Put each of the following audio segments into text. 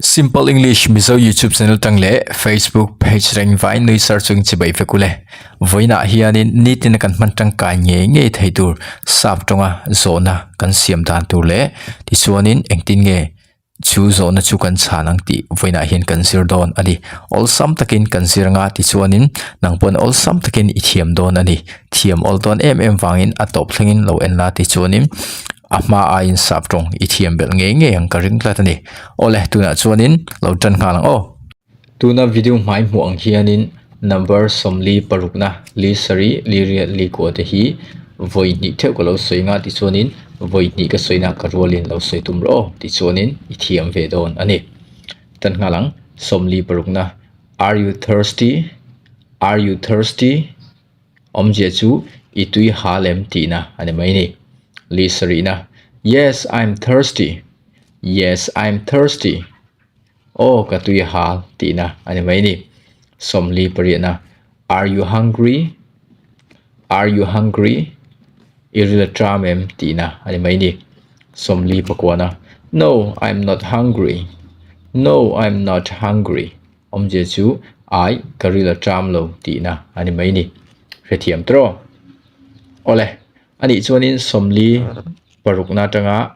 Simple English Mizo YouTube channel tang leh Facebook page reng vain nui sar chung chibai vek ule. Vawiinah hianin nitin a kan hman tangkai ngei ngei thei tur sap tawnga zawhna kan siam dan tur leh tichuanin engtin nge chu zawhna chu kan chhan ang tih vawiinah hian kan zir dawn a ni. Awlsam takin kan zir anga tichuanin nang pawn awlsam takin i thiam dawn a ni. Thiam awl dawn em em vangin a tawp thlengin lo en la tichuanin a hma aiin sap tawng i thiam belh ngei ngei ang ka ring tlat a ni. Awle tunah chuanin lo tan nghal ang aw. Tuna video hmai hmuh ang hianin number sawmli parukna li sarih li riat li kua te hi vawi hnih theuh ka lo sawi nga tichuanin vawi hnih ka sawi na ka rualin lo sawi tum rawh aw tichuanin i thiam ve dawn a ni. Tan nghal ang sawmli parukna are you thirsty? Are you thirsty? Awmzia chu i tui ha lem tihna a ni mai ni. Li sarihna, Yes, I'm thirsty. Yes, I'm thirsty. Aw, ka tui hal tihna a ni mai ni. Sawmli pariahna, Are you hungry? Are you hungry? I ril a tram em tihna a ni mai ni. Sawmli pakuana, No, I'm not hungry. No, I'm not hungry. Awmzia chu ai ka ril a tram lo tihna a ni mai ni. Hrethiam tawh. Awle, anih chuanin sawmli parukna atanga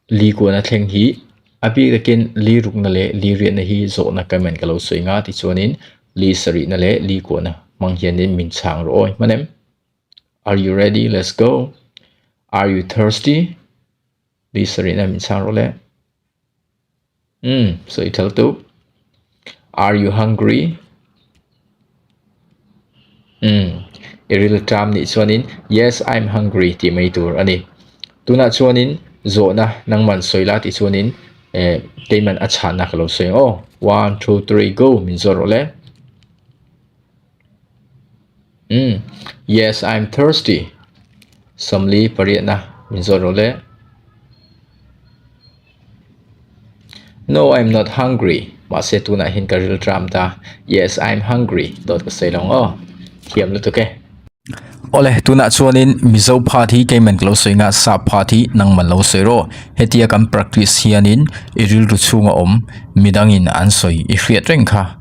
li kuahna thleng hi a bik takin li rukna leh li riahna hi zawhna comment ka lo sawi nga tichuanin li sarihna leh li kuahna hmang hianin min chhang rawh awi hman em. Are you ready? Let's go. Are you thirsty? Li sarihna min chhang rawh le. Umm, sawi thal tuk. Are you hungry? Umm, i ril ṭam nih chuanin Yes, I'm hungry tih mai tur a ni. Tunah chuanin zawhna nangman sawi la tih chuanin eh keiman a chhanna ka lo sawi ang aw. One, two, three, go min zawt rawh le. Umm, yes, I'm thirsty. Sawmli pariatna min zawt rawh le. No, I'm not hungry. Mahse tunah hian ka ril tram ta. Yes, I'm hungry. Dawt ka sawi lo ang aw. Thiam lutuk e. Awle, tunah chuanin Mizo phat hi keiman ka lo sawi nga, sap phat hi nangman lo sawi rawh. Hetia kan practice hianin i rilru chhunga awm midangin an sawi i hriat reng kha.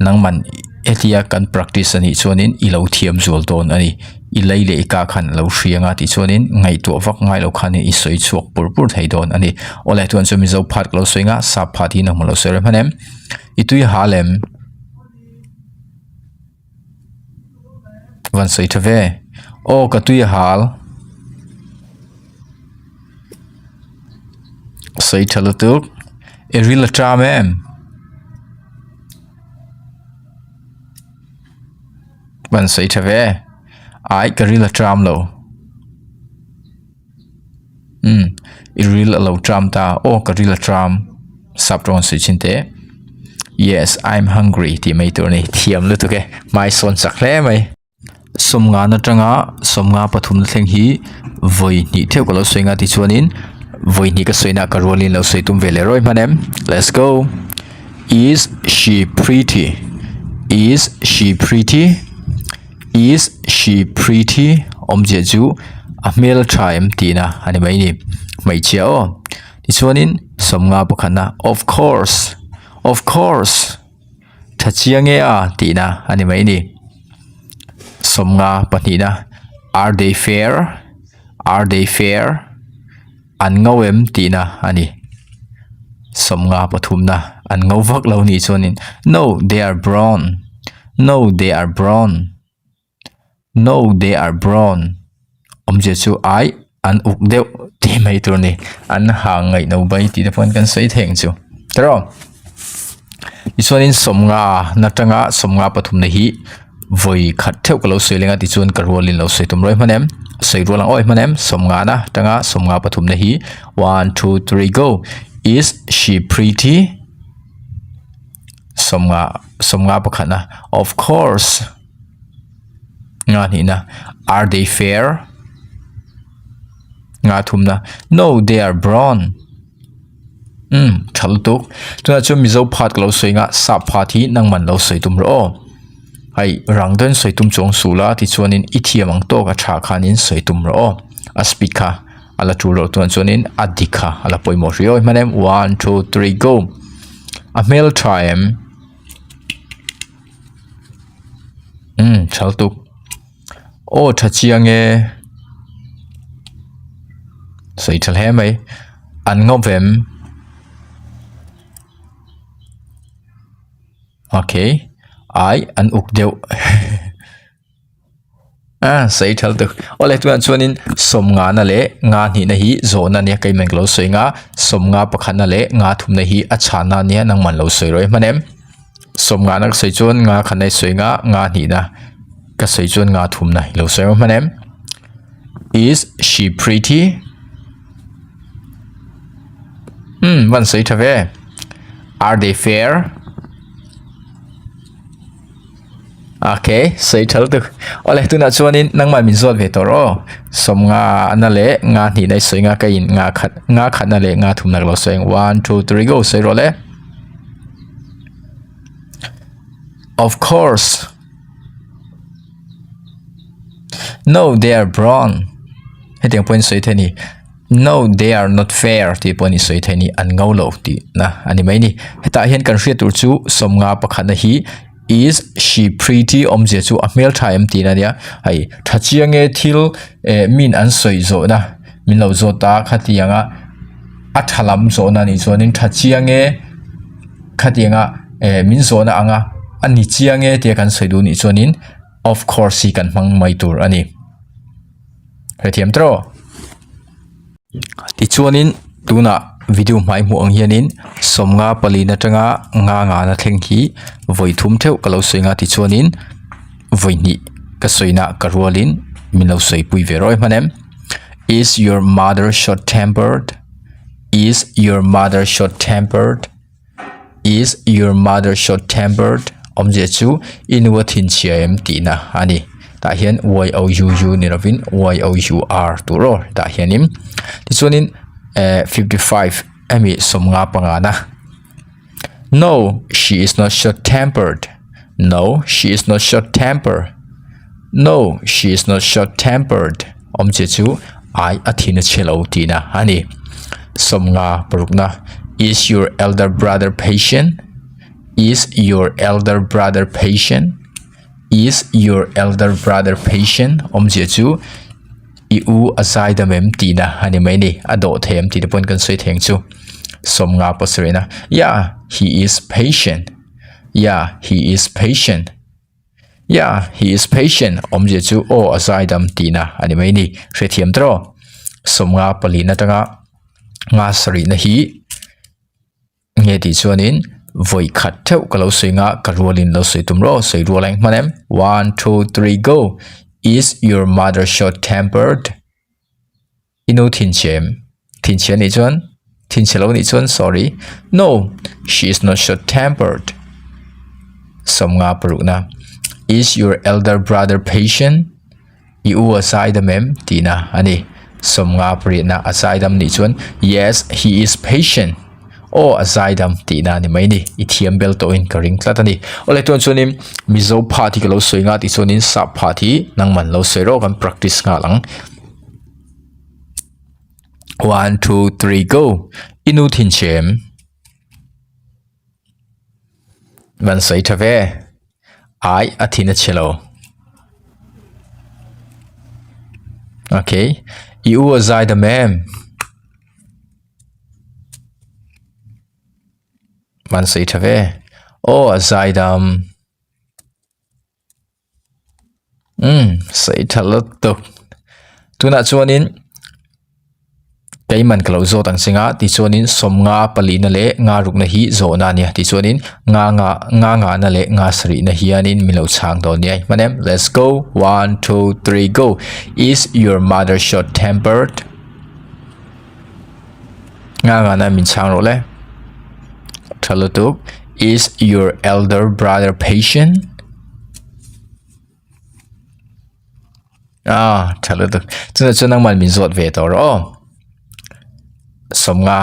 Nangman hetia kan practice anih chuanin i lo thiam zual dawn a ni. I lei leh i ka khan a lo hria anga tih chuanin ngaihtuah vak ngai lo khanin i sawi chhuak pur pur thei dawn a ni. Awle tuan chu Mizo phat ka lo sawi nga, sap phat hi nangman lo sawi rem hman em? I tui ha lem? Van sawi tha ve. Aw ka tui a hal. Sawi tha lutuk. I ril a tram em? Van sawi tha ve. Ai ka ril a tram lo. Umm i ril a lo tram ta. Aw ka ril a tram. Sap tawng sawi chin teh. Yes, I'm hungry tih mai tur a ni. Thiam lutuk e. Hmai sawn chak hle mai. Sawmngan atanga sawmnga pathumna thleng hi vawi hnih theuh ka lo sawi nga tichuanin vawi hnih ka sawi na ka rualin lo sawi tum ve leh rawih hman em let's go is she pretty is she pretty is she pretty awmzia chu a hmel tha em tihna a ni mai ni hmeichhia aw tichuanin sawmnga pakhatna of course of course. Tha chiang e a tihna a ni mai ni. Sawmnga pahnihna are they fair are they fair an ngo em tihna a ni. Sawmnga pathumna an ngo vak lo nih chuanin no they are brown no they are brown no they are brown awmzia chu ai an uk deuh tih mai tur a ni an ha ngaih no bai tih te pawh kan sawi thei ang chu tiraw tichuanin sawmnga na tanga sawmnga pathumna hi vawi khat theuh ka lo sawi leng a tichuan ka rualin lo sawi tum rawih hman em sawi rual ang awi hman em sawmnga na tanga sawmnga pathumna hi one two three go is she pretty sawmnga sawmnga pakhatna of course. Nga hnihna are they fair? Nga thumna no they are brown. Umm tha lutuk tunah chuan mizo phat ka lo sawi anga sap phat hi nangman lo sawi tum rawh aw hei rang deuhin sawi tum chuang suh la tichuanin i thiam ang tawk a tha khanin sawi tum rawh aw a speed kha. A la tul loh chuan chuanin a dik kha a la pawimawh hrih awi hman em one two three go a hmel tha em umm thal tuk aw tha chiang e sawi tha hle mai an ngawp em okay ai an uk deuh. A sawi thal tuk. Awle tunah chuanin sawmngana leh nga hnihna hi zawhna ania kei man ka lo sawi anga sawmnga pakhatna leh nga thumna hi a chhanna ania nangman lo sawi rawih hman em. Sawmngana ka sawi chuan nga khatna i sawi anga nga hnihna ka sawi chuan nga thumna i lo sawi rawih hman em. Is she pretty? Umm van sawi tha ve. Are they fair? Okay, sawi thal tuk. Awle tunah chuanin nangmah min zawt ve tawh rawh. Sawmnga na leh nga hnihna i sawi nga ka in nga khat nga khatna leh nga thumna ka lo sawi ang. One, two, three, go sawi rawh le. Of course. No, they are brown. Hetiang pawhin sawi thei a ni. No, they are not fair tih pawh an insawi thei a ni, an ngo lo tih na a ni mai a ni. Hetah hian kan hriat tur chu sawmnga pakhatna hi is she pretty awmzia chu a hmeltha em tihna a nia. Hei tha chiang e thil eh min an sawi zawhna min lo zawt a khatianga a tha lam zawhna a nih chuanin tha chiang e khatianga eh min zawhna anga a ni chiang e tia kan sawi duh nih chuanin of course hi kan hmang mai tur a ni. Hrethiam tawh. Tichuanin tunah video hmai hmuh ang hianin sawmnga pali atanga nga ngana thleng hi vawi thum theuh ka lo sawi anga tichuanin vawi hnih ka sawina ka rualin min lo sawi pui ve rawih hman em. Is your mother short tempered? Is your mother short tempered? Is your mother short tempered? Awmzia chu i nu a thinchhia em tihna a ni. Tah hian y o u u ni lovin y o u r tur aw tah hianin. Tichuanin eh 55 hemi sawmnga pangana. No, she is not short tempered. No, she is not short tempered. No, she is not short tempered. Awmzia chu ai a thin a chhe lo tihna a ni. Sawmnga parukna Is your elder brother patient? Is your elder brother patient? Is your elder brother patient? Awmzia chu i u a zai dam em tihna a ni mai ni. A dawh thei em tihna pawhin kan sawi thei ang chu. Sawmnga pasarihna Yeah, he is patient. Yeah, he is patient. Yeah, he is patient. Awmzia chu aw a zaidam tihna a ni mai ni. Hrethiam tawh. Sawmnga palina atanga nga sarihna hi nge tih chuanin vawi khat theuh ka lo sawi nga ka rualin lo sawi tum rawh sawi rual a eng hman em. One, two, three, go. Is your mother short tempered? I nu thinchhe em? Thinchhe anih chuan thinchhe lo anih chuan sorry No, she is not short tempered. Sawmnga parukna Is your elder brother patient? I u a zaidam em? Tihna a ni. Sawmnga pariatna a zaidam nih chuan Yes, he is patient. Aw a zaidam tihna a ni mai ni. I thiam bel tawhin ka ring tlat a ni. Awle tuan chuanin Mizo phat hi ka lo sawi nga tih chuanin sap phat hi nangman lo sawi rawh kan practice nghal ang. One, two, three, go. I nu thinchhe em? Van sawi tha ve. Ai, a thin a chhe lo. Okay. I u a zai dam em? Van sawi tha ve. Aw, a zai dam. Umm sawi tha lutuk tunah chuanin keiman ka lo zawt ang chinga tichuanin sawmnga palina leh nga rukna hi zawhna a nia tichuanin nga nga nga ngahna leh nga sarihna hianin min lo chhang dawn nia hman em let's go one two three go is your mother short tempered nga ngahna min chhang rawh le tha lutuk is your elder brother patient. Ah, tha lutuk. Chuna chu nangman min zawt ve tawh rawh aw. Sawmnga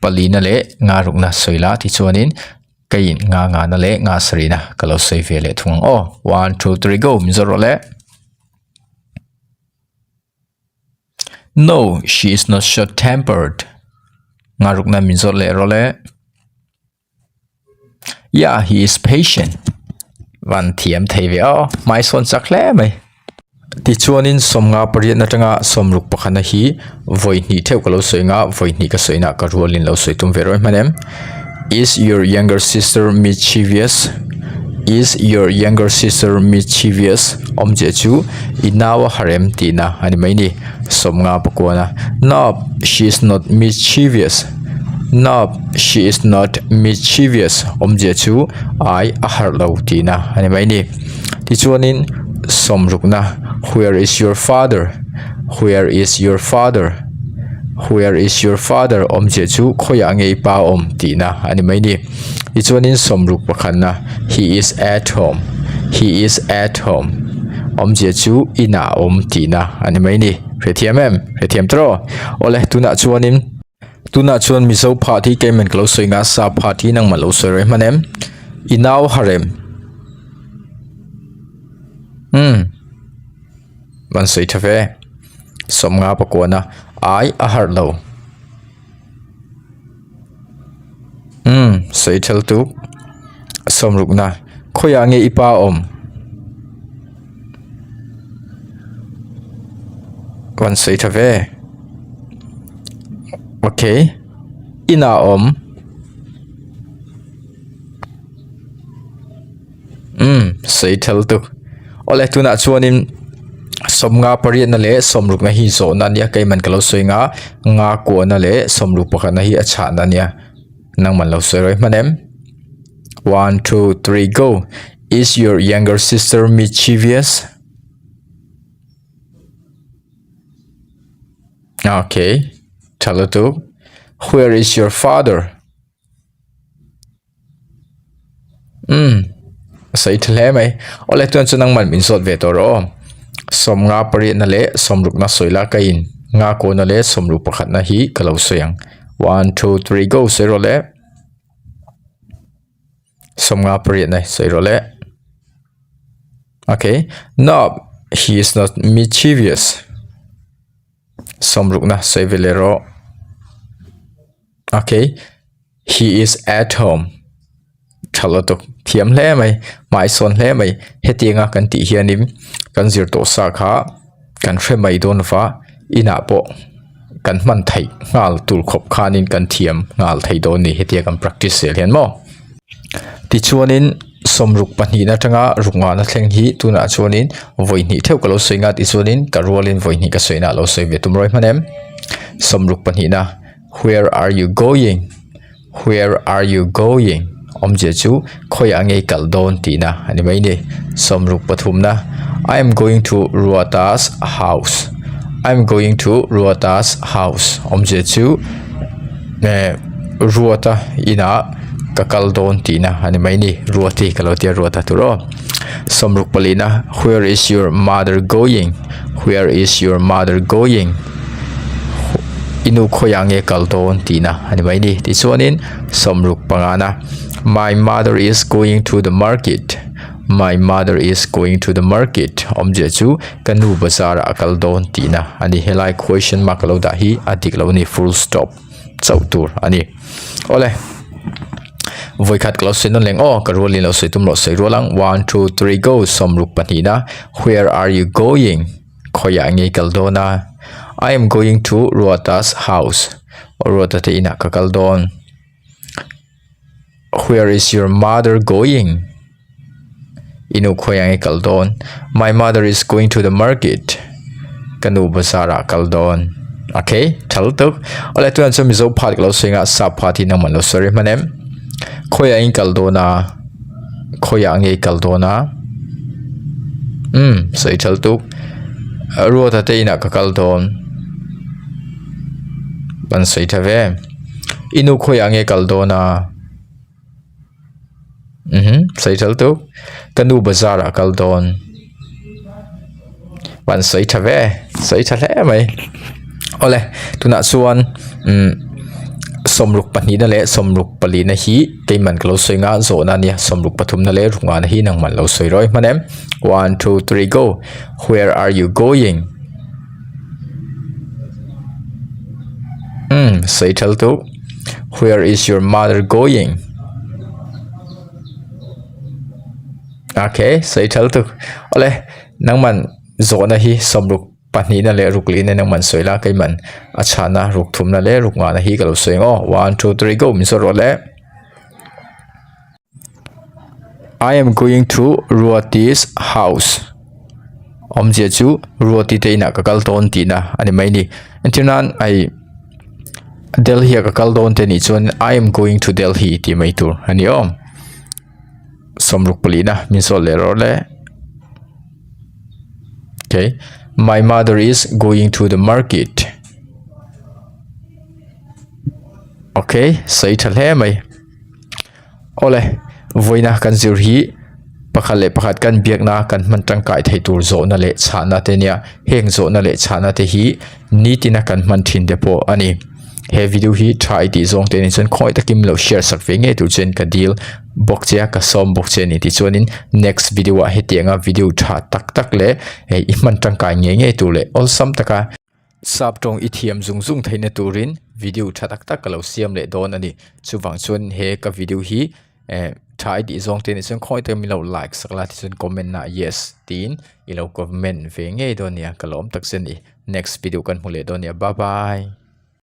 palina leh nga rukna sawi la tichuanin keiin nga ngana leh nga sarihna ka lo sawi ve leh thung ang aw. One, two, three, go min zawt rawh le. No, she is not short-tempered. Ngarukna min zawt leh rawh le. Yeah, he is patient. Van thiam thei ve aw, hmai sawn chak hle mai. Tichuanin sawmnga pariat atanga sawmruk pakhatna hi vawi hnih theuh ka lo sawi nga, vawi hnih ka sawi na ka rualin lo sawi tum ve rawih hman em. Is your younger sister mischievous? Is your younger sister mischievous? Awmzia chu i nau a har em tihna a ni mai ni. Sawmnga pakuana, No, she is not mischievous. No, she is not mischievous. Awmzia chu ai a harh lo tihna a ni mai ni. Tichuanin sawmrukna, Where is your father? Where is your father? Where is your father? Awmzia chu khawiah nge i pa awm tihna a ni mai ni. Tichuanin sawmruk pakhatna, He is at home. He is at home. Awmzia chu inah awm tihna a ni mai ni. Hrethiam em? Hrethiam tawh? Awle, tunah chuanin tunah chuan Mizo phat hi keiman ka lo sawi nga, sa phat hi nangmah lo sawi reng hman em? I nau harem. Umm. Van sawi tha ve. Sawmnga pakuana ai a harh lo. Umm sawi thel tuk. Sawmrukna khawiah nge i pa awm? Van sawi tha ve. Okay. Inah awm. Umm sawi thel tuk. Awle tunah chuanin sawmnga pariatna leh sawmrukna hi zawhna a nia keiman ka lo sawi nga nga kuahna leh sawmruk pakhatna hi a chhahna a nia nangman lo sawi rawih hman em one two three go is your younger sister mischievous okay tha lutuk where is your father. Umm a sawi tha hle mai awle chuan chu nangman min zawt ve tawh rawh aw sawmnga pariatna leh sawmrukna sawi la ka in nga kawna leh sawmruk pakhatna hi ka lo sawi ang one two three go sawi rawh le sawmnga pariatna sawi rawh le okay no he is not mischievous sawmrukna sawi ve leh rawh okay. He is at home. Tha lutuk thiam hle mai, hmai sawn hle mai. Hetianga kan tih hianin kan zir tawh sa kha kan hre mai dawn lova, inah pawh kan hman theih nghal tur khawp khanin kan thiam nghal thei dawn a ni hetia kan practice zel hian maw. Tichuanin sawmruk pahnihna atanga ruk ngahna thleng hi tunah chuanin vawi hnih theuh ka lo sawi nga tichuanin ka rualin vawi hnih ka sawina a lo sawi ve tum rawih hman em. Sawmruk pahnihna. Where are you going? Where are you going? Awmzia chu khawiah nge i kal dawn tihna a ni mai ni. Sawmruk pathumna I am going to Ruata's house. I am going to Ruata's house. Awmzia chu eh Ruata inah ka kal dawn tihna a ni mai ni. Ruati ka lo tia Ruata tur aw. Sawmruk palina Where is your mother going? Where is your mother going? I nu khawiah nge kal dawn tihna a ni mai ni. Tichuanin sawmruk pangana My mother is going to the market. My mother is going to the market. Awmzia chu ka nu bazar ah a kal dawn tihna a ni. Helai question mark a lo dah hi a dik lo a ni full stop chauh tur a ni. Awle vawikhat ka lo sawi nawn leng aw ka rualin lo sawi tum loh sawi rual ang one two three go sawmruk pahnihna where are you going? Khawiah nge i kal dawn a? I am going to Ruata's house. Ruata te inah ka kal dawn. Where is your mother going? I nu khawiah nge i kal dawn? My mother is going to the market. Ka nu bazar ah kal dawn. Okay, tha lutuk. Awle tunah chuan Mizo phat ka lo sawi anga sap phat hi nangman lo sawi rih hman em? Khawiah in kal dawn a? Khawiah nge i kal dawn a? Umm sawi thal tuk. Ruata te inah ka kal dawn. An sawi tha ve. I nu khawiah nge kal dawn a? Umm sawi thal tuk. Ka nu bazar ah kal dawn. An sawi tha ve sawi tha hle mai awle tunah chuan umm sawmruk pahnihna leh sawmruk palina hi keiman ka lo sawi nga zawhna ania sawmruk pathumna leh rukngana hi nangman lo sawi rawih hman em one two three go where are you going. Umm sawi thal tu Where is your mother going? Okay sawi thal tu Awle nangman zawhna hi sawmruk pahnihna leh ruk lihna nangman sawi la keiman a chhana ruk thumna leh ruk ngahna hi ka lo sawi ang aw one two three go min sawi rawh le. I am going to Ruati's house awmzia chu Ruati te inah ka kal dawn tihna a ni mai a ni entir nan ai Delhi ah ka kal dawn te nih chuan I am going to Delhi tih mai tur a ni awm sawmruk palihna min zawt leh rawh le okay my mother is going to the market okay sawi tha hle mai. Awle, vawiina kan zir hi pakhat leh pakhat kan biakna kan hman tangkai theih tur zawhna leh chhahna te nia heng zawhna leh chhahna te hi nitina kan hman thin te pawh a ni. He video hi tha i tih zawng te nen chuan khawi takin lo share sak ve ngei tur chuan ka dil bawk che a ka sawm bawk che a ni tichuanin next video ah hetianga video tha tak tak leh i hman tangkai ngei ngei tur leh awlsam taka Sap tawng i thiam zung zung theihna turin video tha tak tak ka lo siam leh dawn a ni. Chuvang chuan he ka video hi eh tha i tih zawng te nih chuan khawi takin min lo like sak la tichuan comment ah yes tiin i lo comment ve ngei dawn nia ka lawm tak che a ni. Next video kan hmu leh dawn nia bye bye.